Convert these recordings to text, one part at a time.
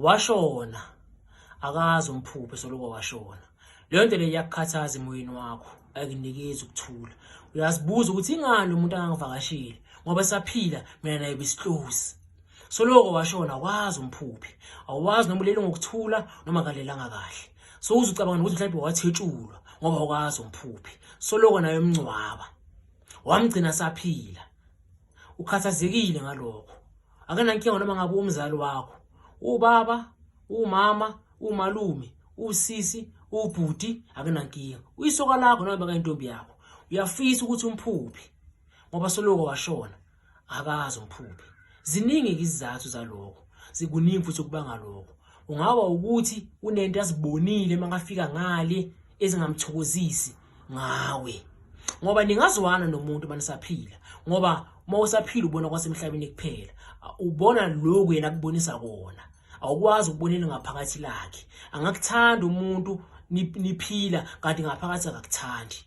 Washona akazi umphuphe soloko washona. Leyo nto leyo iyakukhathaza emoyeni wakho, ayikunikezi ukuthula. Uyazibuza ukuthi ingani lo muntu angangivakashile ngoba saphila mina naye besi-close. Soloko washona akwazi umphuphe, awazi noma ulele ngokuthula noma kalelanga kahle. So uzucabanga nokuthi mhlawumbe wathetshulwa ngoba awukwazi umphuphe. Soloko naye umngcwaba wamgcina saphila. Ukhathazekile ngalokho. Akanankinga noma ngabe umzali wakho, ubaba, umama, umalume, usisi, ubhuti, akunankinga. Uyisoka lakho noma bekayintombi yakho. Uyafisa ukuthi umphuphe ngoba soloko washona akazi umphuphe. Ziningi izizathu zalokho. Zikuningi futhi ukubanga lokho. Ungaba ukuthi unento azibonile makafika ngale ezingamthokozisi ngawe. Ngoba ningazwana nomuntu manisaphila ngoba uma usaphila ubona kwasemhlabeni kuphela. Ubona lokhu yena akubonisa kona. Awukwazi ukubonela ngaphakathi lakhe. Angakuthanda umuntu niphila kanti ngaphakathi akakuthandi.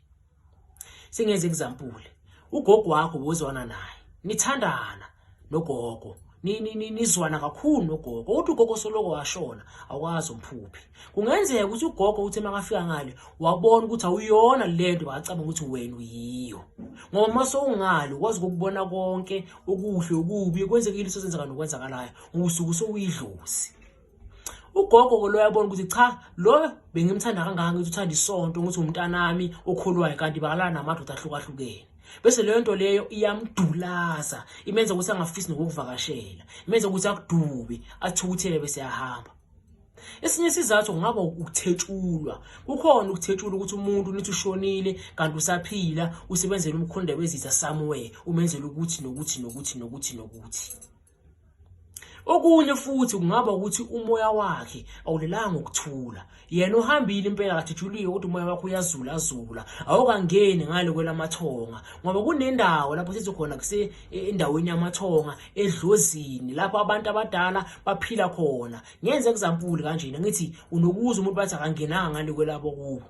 Sengenze example. Ugogo wakho wozwana naye. Nithandana nogogo. Nizwana kakhulu nogogo. Uthi ugogo soloko washona awukwazi umphuphe. Kungenzeka ukuthi ugogo uthe makafika ngale wabona ukuthi awuyona lento wacabanga ukuthi wena uyiyo. Ngoba uma sowungale ukwazi ukubona konke okuhle okubi kwenzekile sozenzeka nokwenzakalayo ngoba usuke sowuyidlozi. Ugogo ke lo yabona ukuthi cha lo bengimthanda kangaka ngithi uthanda isonto ngithi umntanami okholwayo kanti bakalala namadoda ahlukahlukene. Bese leyo nto leyo iyamdulaza imenza ukuthi angafisi nokukuvakashela, imenza ukuthi akudube athukuthele bese yahamba. Esinye isizathu kungaba ukuthetshulwa. Kukhona ukuthetshulwa ukuthi umuntu nithi ushonile kanti usaphila usebenzela umkhonda wezitha somewhere umenzela ukuthi nokuthi nokuthi nokuthi nokuthi. Okunye futhi kungaba ukuthi umoya wakhe awulelanga ukuthula. Yena uhambile impela kathethuliwe kodwa umoya wakhe uyazula zula. Awukangeni ngale kwelamathonga ngoba kunendawo lapho sithi khona kuse endaweni yamathonga edlozini lapho abantu abadala baphila khona. Ngenze example kanjena ngithi unokuza umuntu bathi akangenanga ngale kwelabo kubo.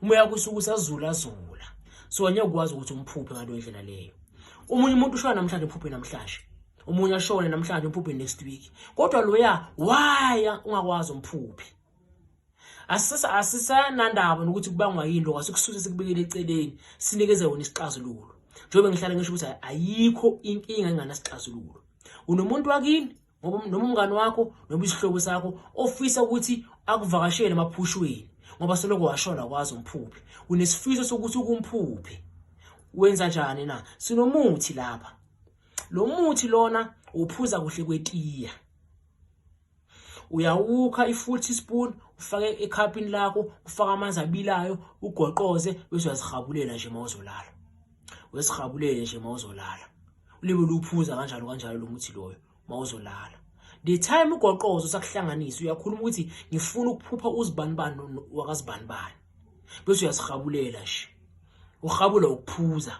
Umoya wakhe usuke usazula zula. So angeke ukwazi ukuthi umphuphe ngaleyo ndlela leyo. Omunye umuntu ushona namhlanje umphuphe namhlanje. Omunye ashone namhlanje umphuphe next week. Kodwa loya why ungakwazi umphuphe? Asisa asisanandaba nokuthi kubangwa yini lokho asikususe sikubekele eceleni sinikeze wona isixazululo. Njengoba ngihlala ngisho ukuthi ayikho inkinga enganasixazululo. Unomuntu wakini ngoba noma umngani wakho noma isihlobo sakho ofisa ukuthi akuvakashele emaphushweni ngoba soloko washona kwazi umphuphe. Unesifiso sokuthi ukumphuphe. Wenza njani na? Sinomuthi lapha. Lo muthi lona uphuza kuhle kwetiya. Uyawukha i-full teaspoon ufake ekhapini lakho, ufake amanzi abilayo, ugoqoze bese uyazihabulela nje mawuzolala. Uyasihabulele nje mawuzolala. Ulibe uluphuza kanjalo kanjalo lo muthi loyo mawuzolala. The time ugoqozo sakuhlanganisa uyakhuluma ukuthi ngifuna ukuphupha uzibanibani wakazibanibani. Bese uyasihabulela nje. Uhabula ukuphuza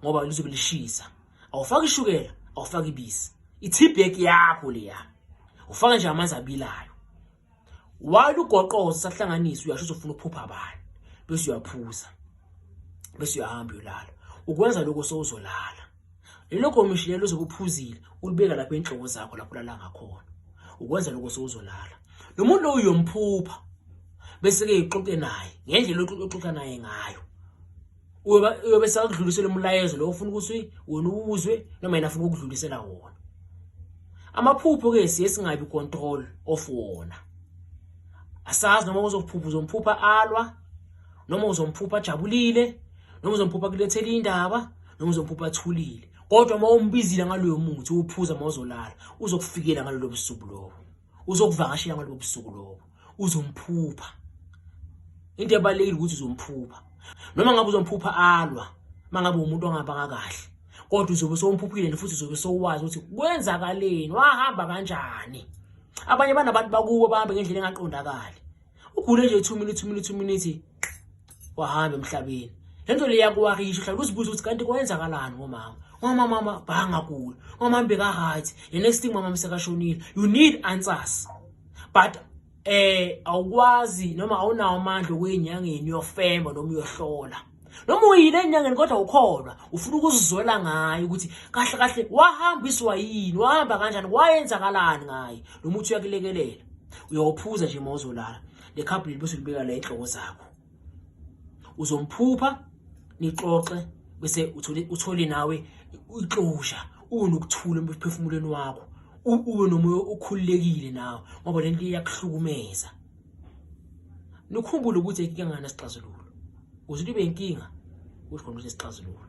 ngoba lizobe lishisa. Awufaki ishukela, awufaki ibisi. I-tea bag yakho leya. Ufaka nje amanzi abilayo. While ugoqozo sahlanganisa uyasho uzofuna ukuphupha bani. Bese uyaphuza. Bese uyahamba uyolala. Ukwenza lokho sowuzolala. Lelo komishi lelo uzobe uphuzile ulibeka lapha enhloko zakho lapho ulala ngakhona. Ukwenza lokho sowuzolala. Lo muntu lo uyomphupha bese ke ixoxe naye ngendlela oxoxa naye ngayo. Uyobe sakudlulisela umlayezo lo ufuna ukuthi wena uwuzwe noma yena afuna ukudlulisela wona. Amaphupho ke siye singabi control of wona. Asazi noma uzophupha uzomphupha alwa noma uzomphupha ajabulile noma uzomphupha kulethela indaba noma uzomphupha athulile. Kodwa uma umbizile ngaloyo muthi uwuphuza uma uzolala uzokufikela ngalolo busuku lobo. Uzokuvakashela ngalobo busuku lobo. Uzomphupha. Into ebalulekile ukuthi uzomphupha. Noma ngabe uzomphupha alwa, mangabe umuntu ongabanga kahle. Kodwa uzobe sowumphuphile futhi uzobe sowazi ukuthi kwenzakaleni, wahamba kanjani. Abanye banabantu bakubo bahambe ngendlela engaqondakali. Ugule nje 2 minutes 2 minutes 2 minutes wahamba emhlabeni. Lento le yakuwarisha uhlala uzibuza ukuthi kanti kwenzakalani ngomama. Ngomama mama bangaguli. Ngomama beka right. The next thing mama sekashonile. You need answers. But awukwazi noma awunawo amandla okuyinyangeni uyofemba noma uyohlola. Noma uyile enyangeni kodwa ukholwa, ufuna ukuzizwela ngaye ukuthi kahle kahle wahambiswa yini, wahamba kanjani, wayenzakalani ngaye. Lo muthi uyakulekelela. Uyawuphuza nje uma uzolala. Le cup leli bese ulibeka la enhloko zakho. Uzomphupha nixoxe bese uthole nawe iclosure, ube nokuthula emphefumulweni wakho, ube nomoya okhululekile nawe ngoba lento iyakuhlukumeza. Nikhumbule ukuthi inkinga ngesixazululo. Ukuze ibe inkinga kusho khona ukuthi isixazululo.